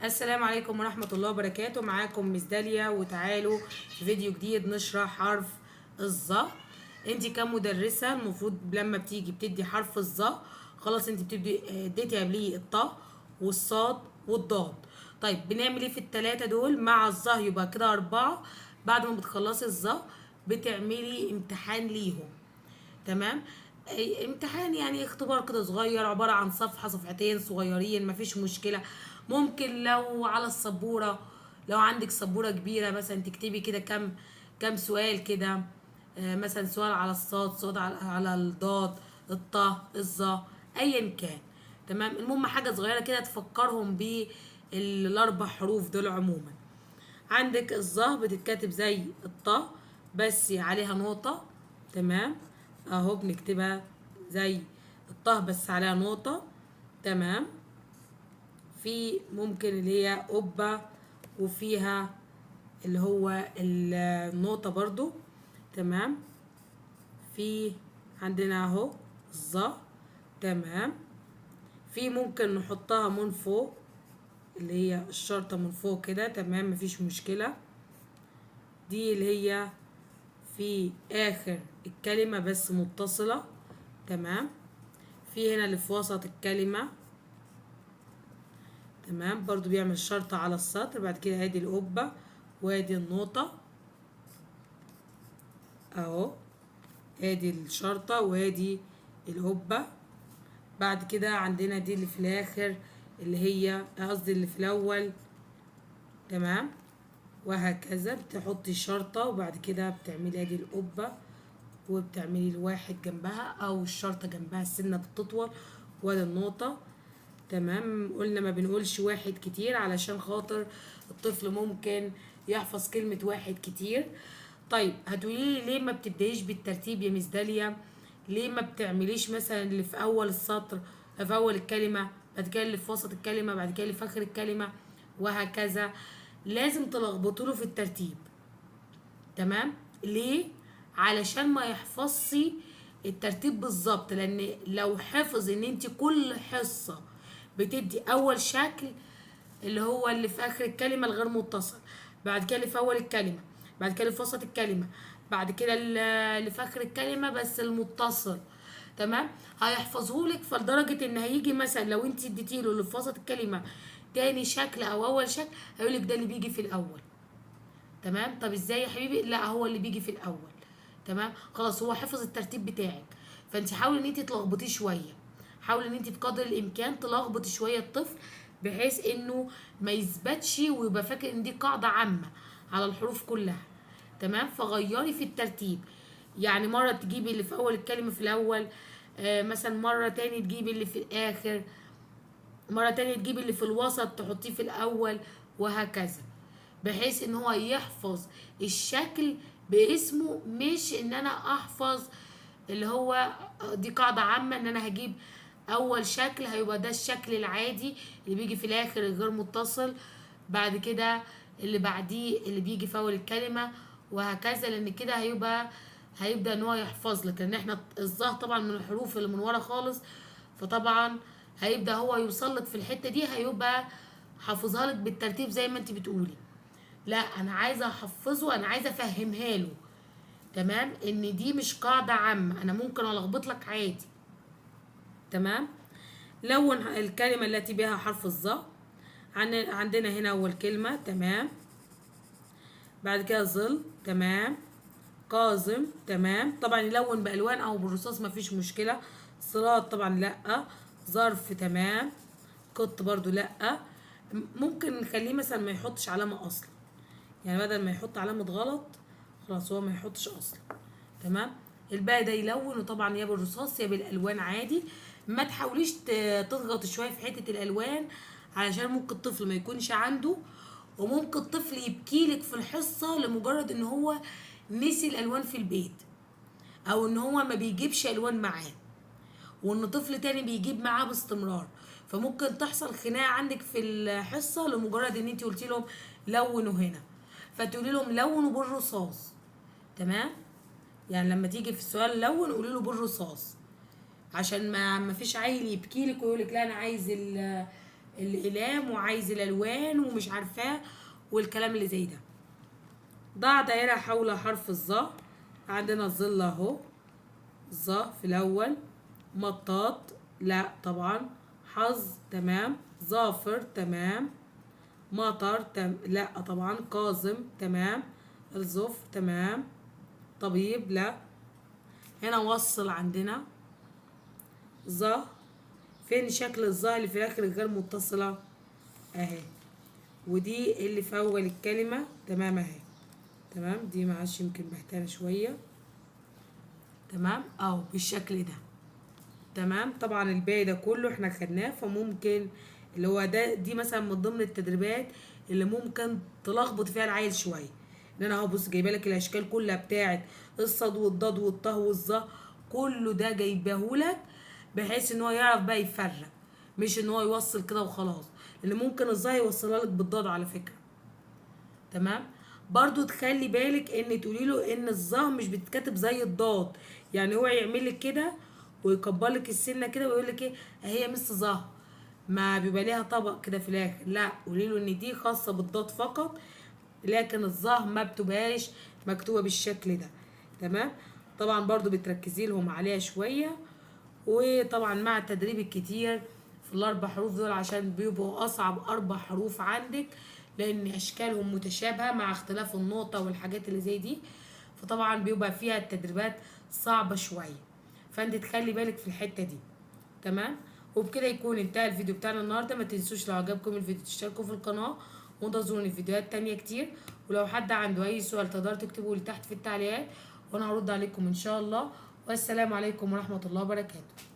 السلام عليكم ورحمة الله وبركاته. معاكم مس داليا، وتعالوا في فيديو جديد نشرح حرف الظا. انت كمدرسة المفروض لما بتيجي بتدي حرف الظا خلاص انت بتبدي اديتي قبليه الطا والصاد والضاد. طيب بنعمل ايه في التلاتة دول مع الظا؟ يبقى كده 4. بعد ما بتخلصي الظا بتعملي امتحان ليهم، تمام؟ امتحان يعني اختبار كده صغير، عبارة عن صفحة صفحتين صغيرين، مفيش مشكلة. ممكن لو على السبورة، لو عندك سبورة كبيرة مثلا تكتبي كده كم سؤال كده، مثلا سؤال على الصاد، سؤال على الضاد، الطا، الظا، ايا كان، تمام؟ المهم حاجة صغيرة كده تفكرهم بالاربع حروف دول عموما. عندك الظا بتتكتب زي الطا بس عليها نقطة، تمام؟ اهو بنكتبها زي الطه بس عليها نقطة، تمام؟ في ممكن اللي هي قبة وفيها اللي هو النقطة برضو، تمام؟ في عندنا اهو الظا، تمام؟ في ممكن نحطها من فوق اللي هي الشرطة من فوق كده، تمام؟ مفيش مشكلة. دي اللي هي في آخر الكلمة بس متصلة، تمام؟ في هنا اللي في وسط الكلمة، تمام؟ برضو بيعمل شرطة على السطر. بعد كده ادي القبة وادي النقطة اهو، ادي الشرطة وادي القبة. بعد كده عندنا دي اللي في الآخر اللي هي قصدي اللي في الأول، تمام؟ وهكذا بتحطي شرطة وبعد كده بتعملي ادي القبة وبتعملي الواحد جنبها او الشرطة جنبها، السنة بتطول ولا النقطة، تمام؟ قلنا ما بنقولش واحد كتير علشان خاطر الطفل ممكن يحفظ كلمة واحد كتير. طيب هتقولي لي ليه ما بتبدايش بالترتيب يا مس داليا؟ ليه ما بتعمليش مثلا اللي في اول السطر في اول الكلمة، بعد كده اللي في وسط الكلمة، بعد كده اللي في اخر الكلمة، وهكذا؟ لازم تلخبطوا له في الترتيب، تمام؟ ليه؟ علشان ما يحفظش الترتيب بالظبط، لان لو حفظ ان انت كل حصة بتدي اول شكل اللي هو اللي في اخر الكلمة الغير متصل، بعد كده اللي في اول الكلمة، بعد كده اللي في وسط الكلمة، بعد كده اللي في اخر الكلمة بس المتصل، تمام؟ هيحفظهولك. فلدرجة ان هيجي مثلا لو انت اديتيله اللي في وسط الكلمة تاني شكل او اول شكل هيقولك ده اللي بيجي في الاول، تمام؟ طب ازاي يا حبيبي؟ لا هو اللي بيجي في الاول، تمام؟ خلاص هو حفظ الترتيب بتاعك. فانت حاولي ان انت تلخبطيه شويه، حاولي ان انت بقدر الامكان تلخبطي شويه الطفل بحيث انه ما يثبتش ويبقى فاكر ان دي قاعده عامه على الحروف كلها، تمام؟ فغيري في الترتيب، يعني مره تجيبي اللي في اول الكلمه في الاول، مثلا مره تاني تجيبي اللي في الاخر، مره تانية تجيبي اللي في الوسط تحطيه في الاول، وهكذا، بحيث ان هو يحفظ الشكل باسمه، مش ان انا احفظ اللي هو دي قاعدة عامة ان انا هجيب اول شكل هيبقى ده الشكل العادي اللي بيجي في الاخر الغير متصل، بعد كده اللي بعديه اللي بيجي في اول الكلمة، وهكذا. لان كده هيبدأ ان هو يحفظ لك، لان احنا الظاهر طبعا من الحروف اللي من ورا خالص، فطبعا هيبدأ هو يوصل لك في الحتة دي، هيبقى حافظها لك بالترتيب زي ما انت بتقولي. لا انا عايزه احفظه، انا عايزه افهمها له، تمام؟ ان دي مش قاعده عامه، انا ممكن الخبط لك عادي، تمام؟ لون الكلمه التي بها حرف الظا. عندنا هنا اول كلمه، تمام؟ بعد كده ظل، تمام؟ كاظم، تمام؟ طبعا يلون بالوان او بالرصاص مفيش مشكله. صراط طبعا لا، ظرف، تمام؟ قط برضو لا. ممكن نخليه مثلا ما يحطش علامه اصلا، يعني بدل ما يحط علامة غلط خلاص هو ما يحطش اصلا، تمام؟ الباقي ده يلون، وطبعا يا بالرصاص يا بالالوان عادي. ما تحاوليش تضغطي شويه في حته الالوان علشان ممكن الطفل ما يكونش عنده، وممكن الطفل يبكيلك في الحصه لمجرد ان هو نسي الالوان في البيت، او ان هو ما بيجيبش الوان معاه، وان طفل تاني بيجيب معاه باستمرار، فممكن تحصل خناقه عندك في الحصه لمجرد ان انت قلتي لهم لونوا هنا، فتقولي لهم لونوا بالرصاص، تمام؟ يعني لما تيجي في السؤال لون قولي له بالرصاص، عشان ما فيش عيل يبكي لك ويقول لك لا انا عايز الاقلام وعايز الالوان ومش عارفاه والكلام اللي زي ده. ضع دائرة حول حرف الظا. عندنا الظل اهو، ظا في الاول، مطاط لا طبعا، حظ تمام، ظافر تمام، مطر لا طبعا، كاظم تمام، الظفر تمام، طبيب لا. هنا وصل عندنا ظا، فين شكل الظا اللي في الاخر الغير متصلة؟ اهي، ودي اللي في اول الكلمة تمام اهي تمام. دي معلش يمكن بهتانة شوية تمام اهو بالشكل ده تمام. طبعا الباقي ده كله احنا خدناه، فممكن اللي هو ده دي مثلا من ضمن التدريبات اللي ممكن تلخبط فيها العيل شوية، ان انا اهو بص جايبه لك الاشكال كلها بتاعت الصاد والضاد والطه والظا، كله ده جايبهولك بحيث ان هو يعرف بقى يفرق، مش ان هو يوصل كده وخلاص، لان ممكن الظا يوصلها لك بالضاد على فكرة تمام. برضو تخلي بالك ان تقولي له ان الظا مش بتتكتب زي الضاد، يعني هو يعمل لك كده ويكبر لك السنة كده ويقول لك ايه هي مس ظا، ما بيبقى ليها طبق كده في الاخر، لا قولي له ان دي خاصة بالضاد فقط، لكن الظا ما بتبقاش مكتوبة بالشكل ده تمام. طبعا برضو بتركزي لهم عليها شوية، وطبعا مع التدريب الكتير في الاربع حروف دول عشان بيبقوا اصعب 4 حروف عندك، لان اشكالهم متشابهة مع اختلاف النقطة والحاجات اللي زي دي، فطبعا بيبقى فيها التدريبات صعبة شوية، فانت تخلي بالك في الحتة دي تمام. وبكده يكون انتهى الفيديو بتاعنا النهارده. ما تنسوش لو عجبكم الفيديو تشتركوا في القناة وانتظروني في فيديوهات تانية كتير، ولو حد عنده اي سؤال تقدروا تكتبوه لي تحت في التعليقات وانا هرد عليكم ان شاء الله. والسلام عليكم ورحمة الله وبركاته.